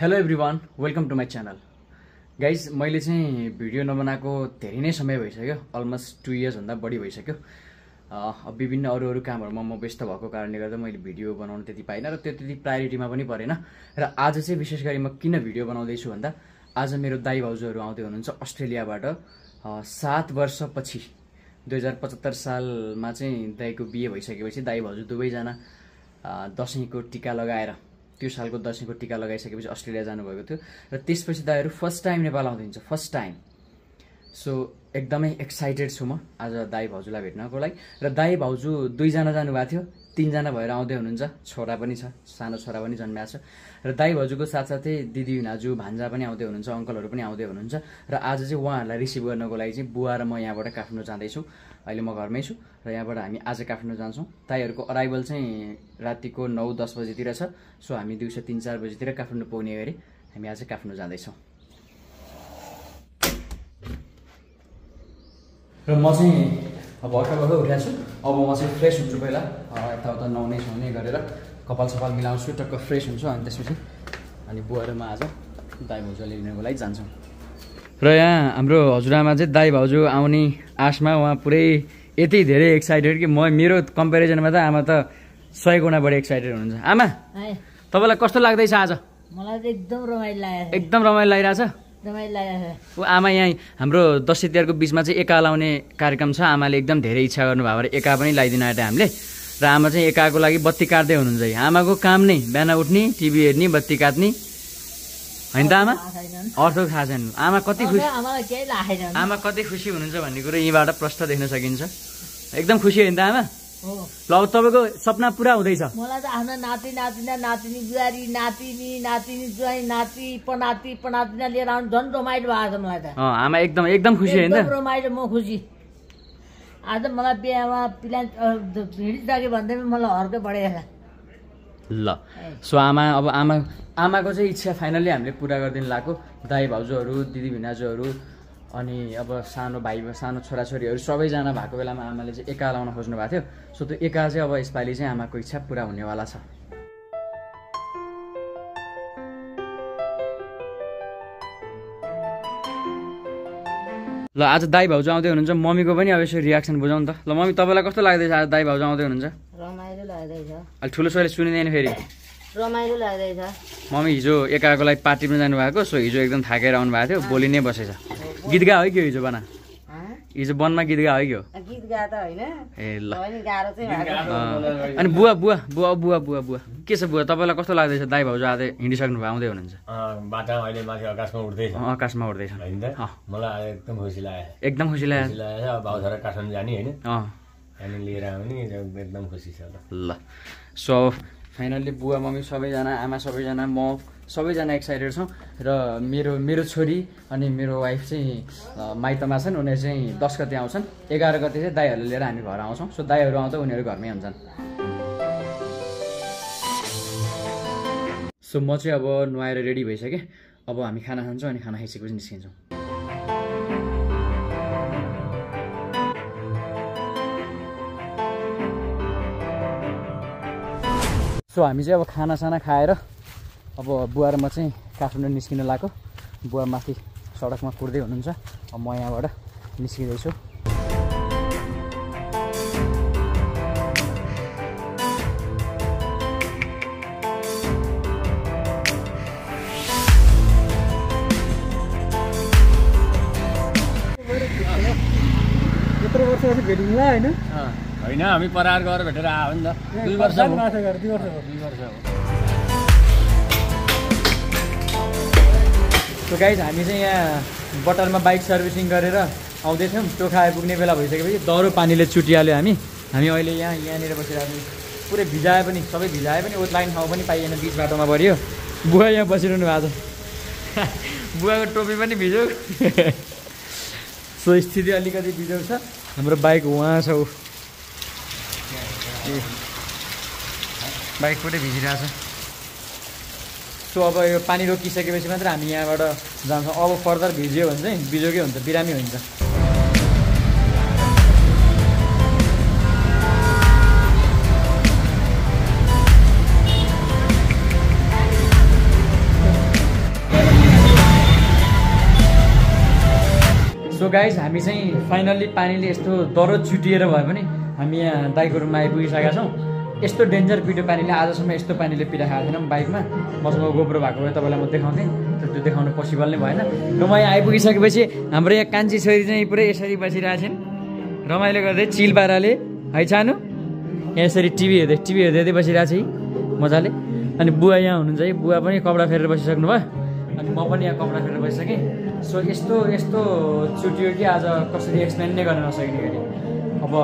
Hello everyone, welcome to my channel. Guys, मैले चाहिँ video नबनाएको धेरै नै समय भइसक्यो, अलमोस्ट 2 इयर्स भन्दा बढी भइसक्यो। विभिन्न अरू कामहरूमा म व्यस्त भएको कारणले गर्दा मैले भिडियो बनाउनु त्यति पाइनँ र त्यो त्यति प्रायोरिटीमा पनि परेन। र आज चाहिँ विशेष गरी म किन भिडियो बनाउँदैछु भन्दा आज मेरो दाइ भाउजूहरू आउँदै हुनुहुन्छ अस्ट्रेलियाबाट। 7 वर्षपछि 2075 सालमा चाहिँ दाइको बिहे भइसकेपछि दाइ भाउजू दुवैजना दसैँको टिका लगाएर त्यो सालको दसैँको टिका लगाइसकेपछि अस्ट्रेलिया जानुभएको थियो र त्यसपछि दाइहरू फर्स्ट टाइम नेपाल आउँदैछ, फर्स्ट टाइम। सो एकदमै एक्साइटेड छु म आज दाइ भाउजूलाई भेट्नको लागि। र दाइ भाउजू 2 जना जानुभएको थियो, 3 जना भएर आउँदै हुनुहुन्छ। छोरा पनि छ, सानो छोरा पनि जन्मिएको छ। र दाइ भाउजूको साथसाथै दिदी नाजु भान्जा पनि आउँदै हुनुहुन्छ, अङ्कलहरू पनि आउँदै हुनुहुन्छ। र आज चाहिँ उहाँहरूलाई रिसिभ गर्नको लागि चाहिँ बुवा र म यहाँबाट काठमाडौँ जाँदैछु। अहिले म घरमै छु र यहाँबाट हामी आज काठमाडौँ जान्छौँ। दाइहरूको अराइभल चाहिँ रातिको 9-10 बजीतिर छ। सो हामी दिउँसो 3-4 बजीतिर काठमाडौँ पुग्ने गरी हामी आज काठमाडौँ जाँदैछौँ। र म चाहिँ भर्खर उठेको छु। अब म चाहिँ फ्रेस हुन्छु, पहिला यताउता नुहाउने सुहाउने गरेर कपाल सपाल मिलाउँछु, टक्क फ्रेस हुन्छु। अनि त्यसपछि बुवा र म आज दाइ भाउजूले लिनको लागि जान्छौँ। र यहाँ हाम्रो हजुरआमा चाहिँ दाइ भाउजू आउने आशमा उहाँ पुरै यति धेरै एक्साइटेड कि मेरो कम्पेरिजनमा त आमा त 100 गुणा बढी एक्साइटेड हुनुहुन्छ। आमा, तपाईँलाई कस्तो लाग्दैछ आज? मलाई त एकदम रमाइलो लागेको छ। एकदम रमाइलो लागिरहेछ। रमाइलो लागेको छ। आमा यहाँ हाम्रो दसैँ तिहारको बिचमा चाहिँ एका लाउने कार्यक्रम छ। आमाले एकदम धेरै इच्छा गर्नुभयो भएर एका पनि लगाइदिनु आँटे हामीले। र आमा चाहिँ एकाको लागि बत्ती काट्दै हुनुहुन्छ। आमाको काम नै बिहान उठ्ने, टिभी हेर्ने, बत्ती काट्ने होइन त आमा? अर्थ थाहा छैन। आमा कति खुसी, आमा कति खुसी हुनुहुन्छ भन्ने कुरो यहीँबाट प्रष्ट देख्न सकिन्छ। एकदम खुसी होइन त आमा? ल, अब तपाईँको सपना पुरा हुँदैछ। मलाई त आफ्नो नाति नातिना, नातिनी बुहारी, नातिनी नातिनी ज्वाइँ, नाति पनाति पनातिना लिएर आउनु झन् रमाइलो भएको छ मलाई त। आमा एकदम खुसी होइन त? रमाइलो, म खुसी। आज मलाई बिहामा प्लान हिँडिसक्यो भन्दै मलाई हर्कै बढेको छ। ल, सो आमा अब आमाको चाहिँ इच्छा फाइनल्ली हामीले पुरा गरिदिनु लाग्यो। दाइ भाउजूहरू, दिदी भिनाजुहरू अनि अब सानो भाइ सानो छोराछोरीहरू सबैजना भएको बेलामा आमाले चाहिँ एका लाउन खोज्नु भएको थियो। सो त्यो एका चाहिँ अब यसपालि चाहिँ आमाको इच्छा पुरा हुनेवाला छ। ल, आज दाइ भाउजू आउँदै हुनुहुन्छ। मम्मीको पनि अब यसो रियाक्सन बुझाउँ त। ल मम्मी, तपाईँलाई कस्तो लाग्दैछ आज दाइ भाउजू आउँदै हुनुहुन्छ? रमाइलो लाग्दैछ। अहिले ठुलो छोरीले सुनिँदैन फेरि? रमाइलो लाग्दैछ। मम्मी हिजो एकाको लागि पार्टीमा जानुभएको, सो हिजो एकदम थाकेर आउनु भएको थियो, भोलि नै बसेछ। गीत गा है कि हिजो बना? हिजो वनमा गीत गा है कि हो? गीत गा त होइन। ए ल, गाह्रो चाहिँ। अनि बुवा बुवा बुवा बुवा बुवा बुवा के छ बुवा? तपाईँलाई कस्तो लाग्दैछ दाइ भाउजू आज हिँडिसक्नु भयो, आउँदै हुनुहुन्छ? बाटा अहिले माथि आकाशमा उड्दैछ। आकाशमा उड्दैछ होइन त? मलाई एकदम खुसी लाग्यो। एकदम खुसी लाग्यो। अब भाउ छोरा काठमाडौँ जाने होइन, अनि लिएर आउने, एकदम खुसी छ। ल, सो फाइनल्ली बुवा मम्मी सबैजना, आमा सबैजना, म सबैजना एक्साइटेड छौँ। र मेरो छोरी अनि मेरो वाइफ चाहिँ माइतमा छन्। उनीहरू चाहिँ 10 गते आउँछन्। 11 गते चाहिँ दाइहरूले लिएर हामी घर आउँछौँ। सो दाइहरू आउँदा उनीहरू घरमै हुन्छन्। सो म चाहिँ अब नुहाएर रेडी भइसकेँ। अब हामी खाना खान्छौँ अनि खाना खाइसकेपछि निस्किन्छौँ। सो हामी चाहिँ अब खानासाना खाएर अब बुवा र म चाहिँ काठमाडौँ निस्किन लाग्यो। बुवा माथि सडकमा कुर्दै हुनुहुन्छ, अब म यहाँबाट निस्किँदैछु। यत्रो वर्षपछि भेटिँला होइन? होइन, हामी परार गएर भेटेर आयो नि त। 2 वर्ष हो। सो गाइज, हामी चाहिँ यहाँ बटरमा बाइक सर्भिसिङ गरेर आउँदैथ्यौँ। टोखा आइपुग्ने बेला भइसकेपछि दह्रो पानीले चुटिहाल्यो। हामी अहिले यहाँनिर बसिरहेको पुरै भिजाए पनि, सबै भिजाए पनि, ओत्लाइन ठाउँ पनि पाइएन, बिच बाटोमा बढियो। बुवा यहाँ बसिरहनु भएको छ। बुवाको टोपी पनि भिज्यो। सो स्थिति अलिकति बिजोग छ। हाम्रो बाइक उहाँ छ, बाइक पुरै भिजिरहेछ। सो अब यो पानी रोकिसकेपछि मात्र हामी यहाँबाट जान्छौँ। अब फर्दर भिज्यो भने चाहिँ बिजोगै हुन्छ, बिरामी हुन्छ। गाइज हामी चाहिँ फाइनल्ली पानीले यस्तो दररोज छुटिएर भए पनि हामी यहाँ दाइको रुममा आइपुगिसकेका छौँ। यस्तो डेन्जर पिटो पानीले आजसम्म यस्तो पानीले पिटा खाएको थिएनौँ बाइकमा। मसँग गोप्रो भएको भए तपाईँलाई म देखाउँथेँ, तर त्यो देखाउनु पोसिबल नै भएन। र म यहाँ आइपुगिसकेपछि हाम्रो यहाँ कान्छी छोरी चाहिँ पुरै यसरी बसिरहेको छिन्, रमाइलो गर्दै चिल पाराले है छानु। यहाँ यसरी टिभी हेर्दै बसिरहेको छ मजाले। अनि बुवा यहाँ हुनुहुन्छ है, बुवा पनि कपडा फेरेर बसिसक्नु भयो, अनि म पनि यहाँ कपडा फेरेर बसिसकेँ। सो यस्तो छुट्यो कि आज कसरी एक्सप्लेन नै गर्न नसकिने गरी। अब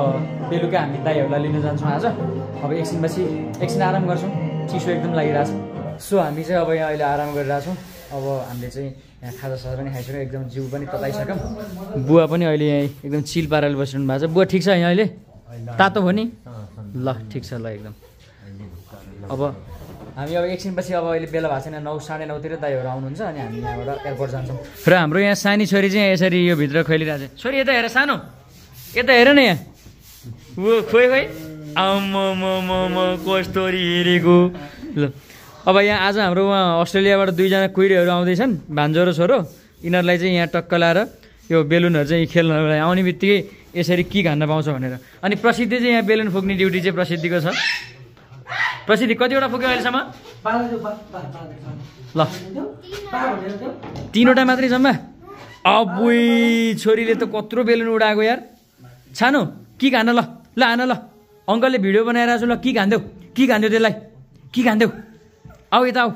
बेलुका हामी दाइहरूलाई लिन जान्छौँ आज। अब एकछिन आराम गर्छौँ, चिसो एकदम लागिरहेछ। सो हामी चाहिँ अब यहाँ अहिले आराम गरिरहेछौँ। अब हामीले चाहिँ यहाँ खाजासाजा पनि खाइसक्यौँ, एकदम जिउ पनि तताइसक्यौँ। बुवा पनि अहिले यहाँ एकदम चिल पाराले बसिरहनु भएको छ। बुवा ठिक छ यहाँ अहिले? तातो हो नि? ल ठिक छ ल एकदम। अब हामी अब एकछिनपछि अब अहिले बेला भएको छैन, 9 साढे 9तिर दाइहरू आउनुहुन्छ, अनि हामी यहाँबाट एयरपोर्ट जान्छौँ। र हाम्रो यहाँ सानी छोरी चाहिँ यसरी यो भित्र खोलिरहेको छ। छोरी यता हेर, सानो यता हेर न, यहाँ ऊ खोइ कस्तो हेरेको। ल अब यहाँ आज हाम्रो उहाँ अस्ट्रेलियाबाट 2जना कुइरीहरू आउँदैछन्, भान्जो र छोरो। यिनीहरूलाई चाहिँ यहाँ टक्क लाएर यो बेलुनहरू चाहिँ खेल्नको लागि आउने बित्तिकै यसरी के खान्न पाउँछ भनेर। अनि प्रसिद्धि चाहिँ यहाँ बेलुन फुक्ने ड्युटी चाहिँ प्रसिद्धिको छ। प्रसिद्धि कतिवटा फुक्यो अहिलेसम्म? ल 3वटा मात्रै जम्मा। अबुई छोरीले त कत्रो बेलुन उडाएको यार। छानु के खान? ल आन ल, अङ्कलले भिडियो बनाइरहेको छु। ल के खान्देऊ त्यसलाई? के खान्देऊ? आऊ यता आऊ,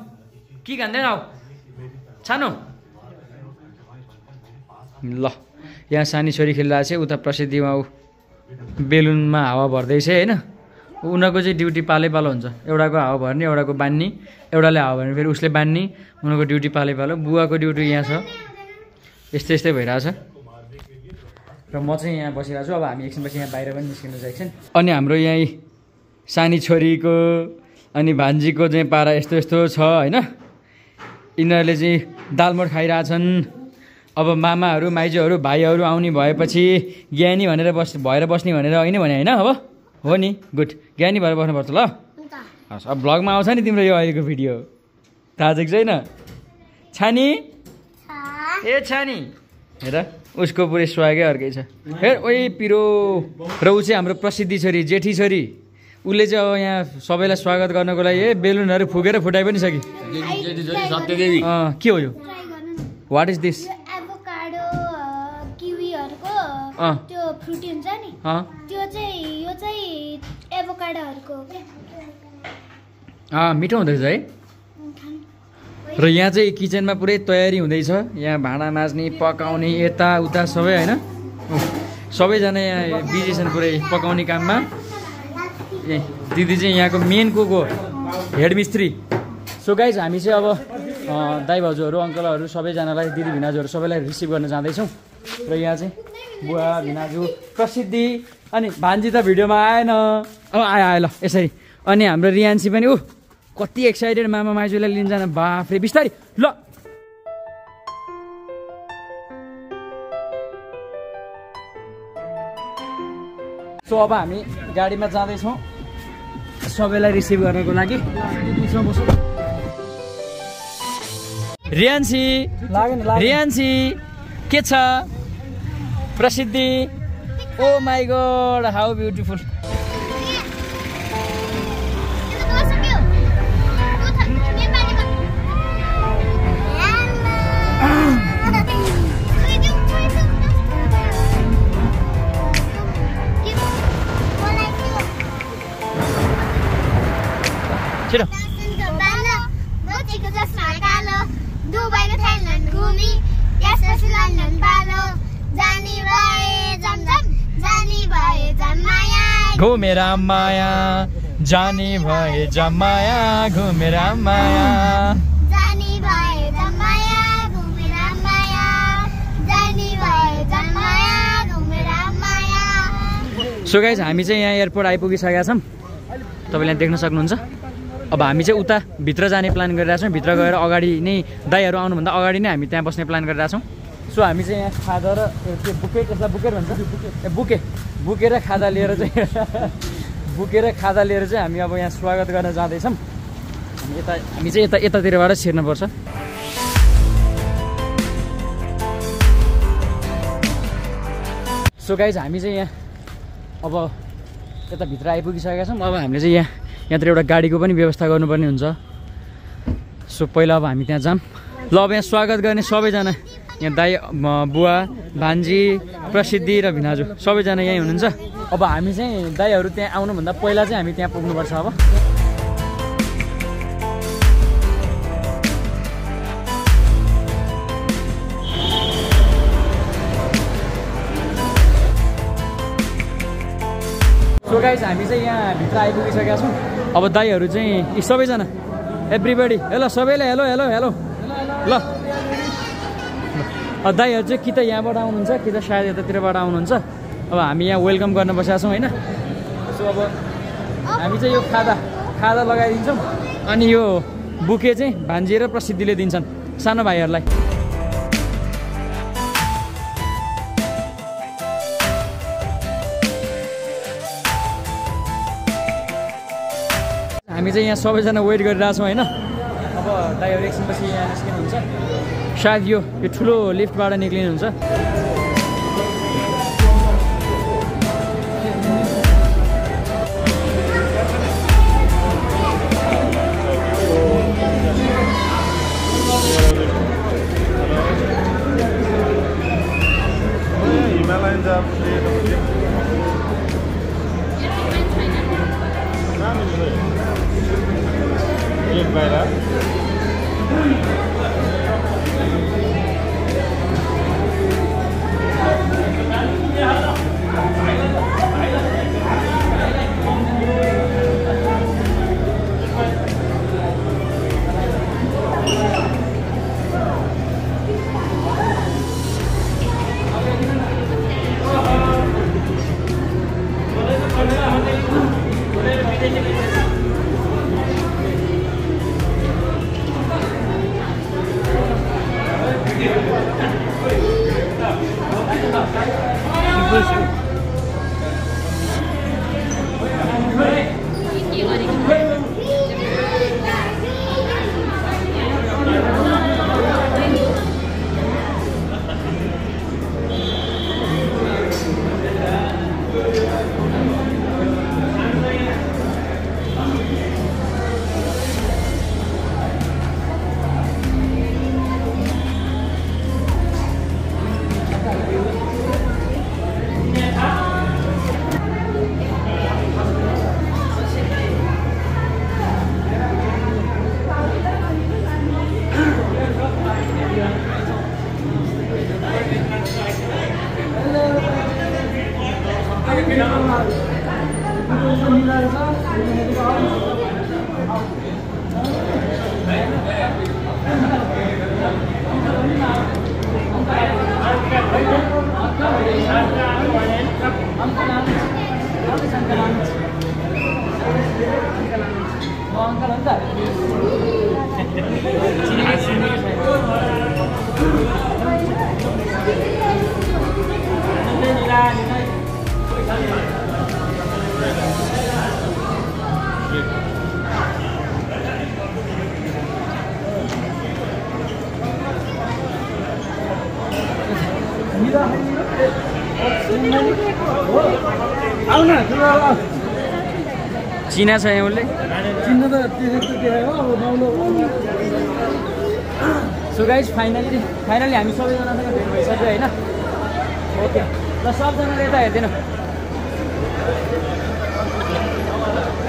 के खाँदैन आऊ छानु। ल यहाँ सानी छोरी खेलिरहेको छ, उता प्रसिद्धिमा ऊ बेलुनमा हावा भर्दैछ होइन। उनीहरूको चाहिँ ड्युटी पालै पालो हुन्छ, एउटाको हावा भर्ने, एउटाको बान्ने, एउटाले हावा भर्ने, फेरि उसले बान्ने। उनीहरूको ड्युटी पालै पालो। बुवाको ड्युटी यहाँ छ, यस्तै भइरहेछ। र म चाहिँ यहाँ बसिरहेको छु। अब हामी एकछिनपछि यहाँ बाहिर पनि निस्किनु छ एकछिन। अनि हाम्रो यहीँ सानी छोरीको अनि भान्जीको चाहिँ पारा यस्तो छ होइन। यिनीहरूले चाहिँ दालमोट खाइरहेछन्। अब मामाहरू माइजूहरू भाइहरू आउने भएपछि ज्ञानी भएर बस्ने भनेर होइन भने होइन। अब हो नि, गुड, ज्ञानी भएर बस्नुपर्छ ल। हस्, अब भ्लगमा आउँछ नि तिम्रो यो अहिलेको भिडियो, थाहा छ कि छैन? छानी ए छानी हेर, उसको पुरै स्वागै अर्कै छ। हेर ओइ पिरो। र ऊ चाहिँ हाम्रो प्रसिद्धि छोरी, जेठी छोरी। उसले चाहिँ अब यहाँ सबैलाई स्वागत गर्नको लागि बेलुनहरू फुकेर फुटाइ पनि सक्यो। के हो यो? What is this? त्यो फ्रुटी हुन्छ नि, त्यो चाहिँ यो चाहिँ एभोकाडोहरुको मिठो हुँदैछ है। र यहाँ चाहिँ किचनमा पुरै तयारी हुँदैछ। यहाँ भाँडा माझ्ने, पकाउने, यताउता सबै होइन। सबैजना यहाँ बिजी छन् पुरै पकाउने काममा। दिदी चाहिँ यहाँको मेन कुक हो, हेड मिस्त्री। सो गाइज हामी चाहिँ अब दाइ भाउजूहरू, अङ्कलहरू सबैजनालाई, दिदी भिनाजुहरू सबैलाई रिसिभ गर्न जाँदैछौँ। र यहाँ चाहिँ बुवा, भिनाजु, प्रसिद्धि अनि भान्जी त भिडियोमा आएन। आयो ल यसरी। अनि हाम्रो रियान्सी पनि कति एक्साइटेड मामा माइजूलाई लिन जान। बाफ्रे बिस्तारी ल। सो अब हामी गाडीमा जाँदैछौँ सबैलाई रिसिभ गर्नको लागि। रियान्सी के छ? प्रसिद्धि, ओ माई गॉड हाउ ब्युटिफुल। छिटो घुमेरा माया जानी भए जमाया, घुमेरा माया जानी भए जमाया, घुमेरा माया जानी भए जमाया, घुमेरा माया। सो गाइज हामी चाहिँ यहाँ एयरपोर्ट आइपुगिसकेका छौँ, तपाईँले देख्न सक्नुहुन्छ। अब हामी चाहिँ उता भित्र जाने प्लान गरिरहेछौँ। भित्र गएर अगाडि नै दाइहरू आउनुभन्दा अगाडि नै हामी त्यहाँ बस्ने प्लान गरिरहेछौँ। सो हामी चाहिँ यहाँ खाजा र त्यो बुके, त्यसलाई बुकेर भन्छ, बुकेर खाजा लिएर चाहिँ हामी अब यहाँ स्वागत गर्न जाँदैछौँ। हामी चाहिँ यतातिरबाट छिर्नुपर्छ। सो गाइज हामी चाहिँ यहाँ अब यता भित्र आइपुगिसकेका छौँ। अब हामीले चाहिँ यहाँतिर एउटा गाडीको पनि व्यवस्था गर्नुपर्ने हुन्छ। सो पहिला अब हामी त्यहाँ जाऊँ। ल अब यहाँ स्वागत गर्ने सबैजना यहाँ दाइ बुवा भान्जी प्रसिद्धि र भिनाजु सबैजना यहीँ हुनुहुन्छ। अब हामी चाहिँ दाइहरू त्यहाँ आउनुभन्दा पहिला चाहिँ हामी त्यहाँ पुग्नुपर्छ। अब सो गाइस हामी चाहिँ यहाँ भित्र आइपुगिसकेका छौँ। अब दाइहरू चाहिँ सबैजना एभ्रिबडी हेलो सबैले हेलो हेलो हेलो ल दाइहरू चाहिँ कि त यहाँबाट आउनुहुन्छ कि त सायद यतातिरबाट आउनुहुन्छ। अब हामी यहाँ वेलकम गर्न बसेका छौँ होइन। सो अब हामी चाहिँ यो खादा लगाइदिन्छौँ अनि यो बुके चाहिँ भान्जी र प्रसिद्धिले दिन्छन् सानो भाइहरूलाई। हामी चाहिँ यहाँ सबैजना वेट गरिरहेछौँ होइन। अब दाइहरू एकछिनपछि यहाँ निस्किनुहुन्छ। सायद यो ठुलो लिफ्टबाट निक्लिनुहुन्छ। चिना छ यहाँ उसले चिन्न त सो गाइज फाइनली हामी सबैजनासँग भेट भइसक्यो होइन। ओके ल सबजनाले यता हेर्दैन।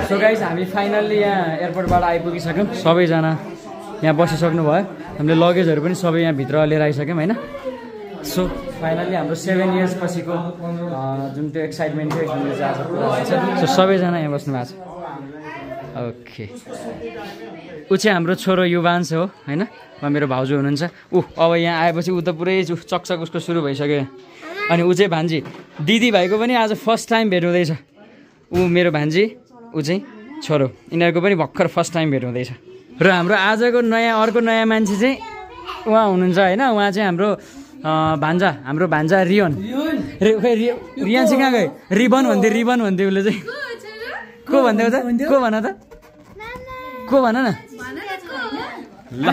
सो गाइज हामी फाइनल्ली यहाँ एयरपोर्टबाट आइपुगिसक्यौँ। सबैजना यहाँ बसिसक्नु भयो। हामीले लगेजहरू पनि सबै यहाँ भित्र लिएर आइसक्यौँ होइन। सो फाइनल्ली हाम्रो 7 इयर्स पछिको जुन त्यो एक्साइटमेन्ट थियो एकदमै आज पुरा हुन्छ। सो सबैजना यहाँ बस्नु भएको छ। ओके ऊ चाहिँ हाम्रो छोरो युवांश हो होइन। उहाँ मेरो भाउजू हुनुहुन्छ। अब यहाँ आएपछि ऊ त पुरै चकचक उसको सुरु भइसक्यो। अनि ऊ चाहिँ भान्जी दिदी भाइको पनि आज फर्स्ट टाइम भेट हुँदैछ। ऊ मेरो भान्जी ऊ चाहिँ छोरो यिनीहरूको पनि भर्खर फर्स्ट टाइम भेट हुँदैछ। र हाम्रो आजको अर्को नयाँ मान्छे चाहिँ उहाँ हुनुहुन्छ होइन। उहाँ चाहिँ हाम्रो भान्जा रियन रियन चाहिँ कहाँ गयो? रिबन भन्थ्यो उसले चाहिँ। को भन्दै त को भन त को भन न ल।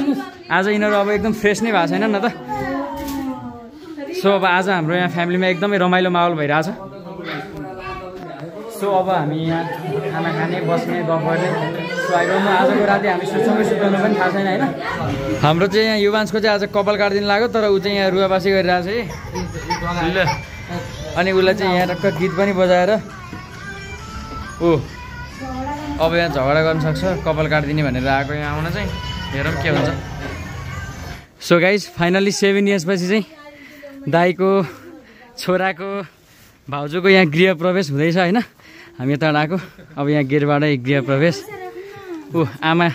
आज यिनीहरू अब एकदम फ्रेस नै भएको छैन न त। सो अब आज हाम्रो यहाँ फ्यामिलीमा एकदमै रमाइलो माहौल भइरहेछ। सो अब हामी यहाँ खाना खाने बस्ने गफ गर्ने। सो आइरहनु आजको राति हामी सुत्छौँ सुत्नु पनि थाहा छैन होइन। हाम्रो चाहिँ यहाँ युवान्सको चाहिँ आज कपाल काटिदिनु लाग्यो तर ऊ चाहिँ यहाँ रुवाबासी गरिरहेछ है ल। अनि उसलाई चाहिँ यहाँ टक्क गीत पनि बजाएर ऊ अब यहाँ झगडा गर्न सक्छ कपाल काटिदिने भनेर आएको यहाँ आउन चाहिँ। हेरौँ के हुन्छ। सो गाइज फाइनल्ली 7 इयर्स पछि चाहिँ दाईको छोराको भाउजूको यहाँ गृह प्रवेश हुँदैछ होइन। हामी यता आएको अब यहाँ गेटबाटै गृह प्रवेश। ऊ आमा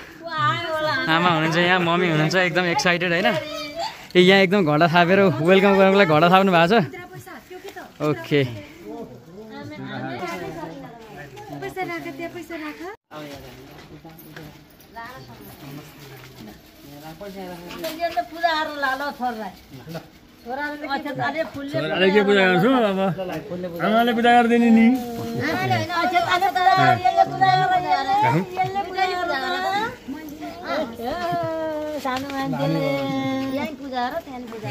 हुनुहुन्छ यहाँ, मम्मी हुनुहुन्छ एकदम एक्साइटेड होइन। ए यहाँ एकदम घडा थापेर वेलकम गर्नुको लागि घडा थाप्नु भएको छ। ओके छोराले के पूजा गर्छु अब आमाले पूजा गरिदिने नि। सानो मान्छेले यहीँ पूजा र त्यहाँ पूजा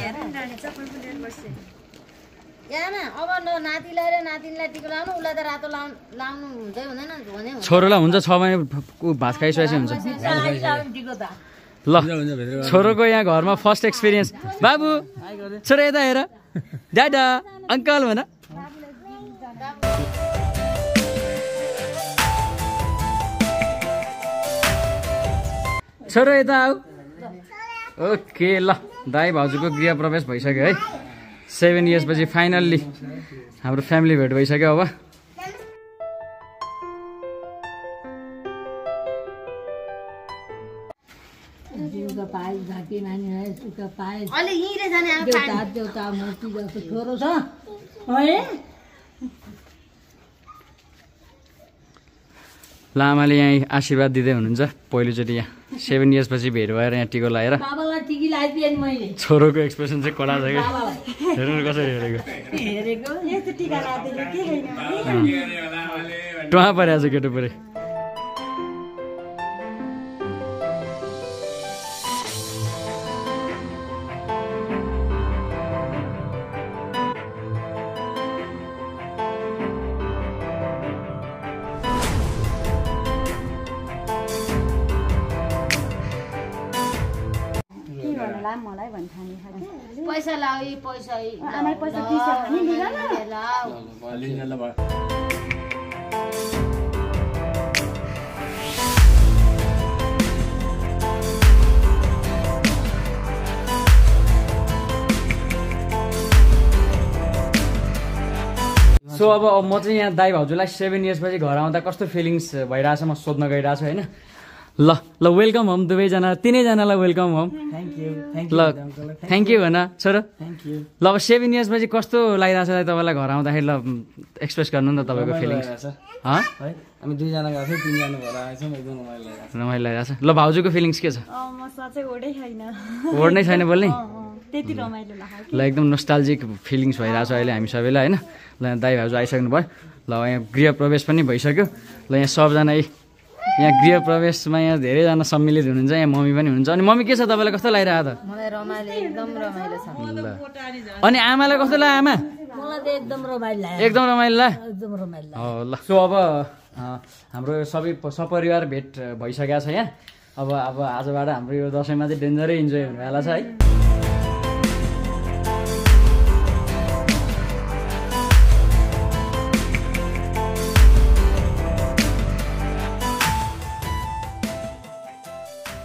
अब नातिलाई र नातिनीलाई टिको लाउनु, उसलाई त रातो लाउनु हुँदै हुँदैन भने छोरोलाई हुन्छ 6 महिना भात खाइसकेपछि हुन्छ। ल छोरोको यहाँ घरमा फर्स्ट एक्सपिरियन्स। बाबु छोरो यता हेर, ड्याडा अङ्कल भन। छोरो यता आऊ। ओके ल दाई भाउजूको गृह प्रवेश भइसक्यो है। 7 इयर्स पछि फाइनल्ली हाम्रो फ्यामिली भेट भइसक्यो। अब लामाले यहाँ आशीर्वाद दिँदै हुनुहुन्छ पहिलोचोटि यहाँ 7 इयर्स पछि भेट भएर यहाँ टिको लगाएर। छोरोको एक्सप्रेसन चाहिँ कडा छ क्या, हेर्नु कसरी हेरेको टुवा परेको छ केटो परे। पैसा लाऊ पैसा सो अब म चाहिँ यहाँ दाई भाउजूलाई 7 इयर्स पछि घर आउँदा कस्तो फिलिङ्स भइरहेछ म सोध्न गइरहेको छु होइन। ल ल वेलकम होम दुवैजना, तिनैजनालाई वेलकम होम। ल थ्याङ्क यू भन छोरो। ल अब 7 इयर्स पछि कस्तो लागिरहेछ तपाईँलाई घर आउँदाखेरि? ल एक्सप्रेस गर्नु नि त तपाईँको फिलिङ्स। हामी दुईजना गएको थियौँ, तिनजना भएर आएछौँ, एकदम रमाइलो लागिरहेछ। ल भाउजूको फिलिङ्स के छ? वर्ड नै छैन बोल्ने। ल एकदम नोस्टाल्जिक फिलिङ्स भइरहेछ अहिले हामी सबैलाई होइन। ल यहाँ दाई भाउजू आइसक्नु भयो। ल यहाँ गृह प्रवेश पनि भइसक्यो। ल यहाँ सबजना यहाँ गृह प्रवेशमा यहाँ धेरैजना सम्मिलित हुनुहुन्छ। यहाँ मम्मी पनि हुनुहुन्छ। अनि मम्मी के छ तपाईँलाई कस्तो लागिरहेको त? मलाई रमाइलो एकदम रमाइलो छ। अनि आमालाई कस्तो लाग्यो? आमा मलाई त एकदम रमाइलो लाग्यो। एकदम रमाइलो लाग्यो। एकदम रमाइलो लाग्यो। ल सो अब हाम्रो सबै सपरिवार भेट भइसकेको छ यहाँ। अब आजबाट हाम्रो यो दसैँमा चाहिँ डेन्जरै इन्जोय हुनेवाला छ है।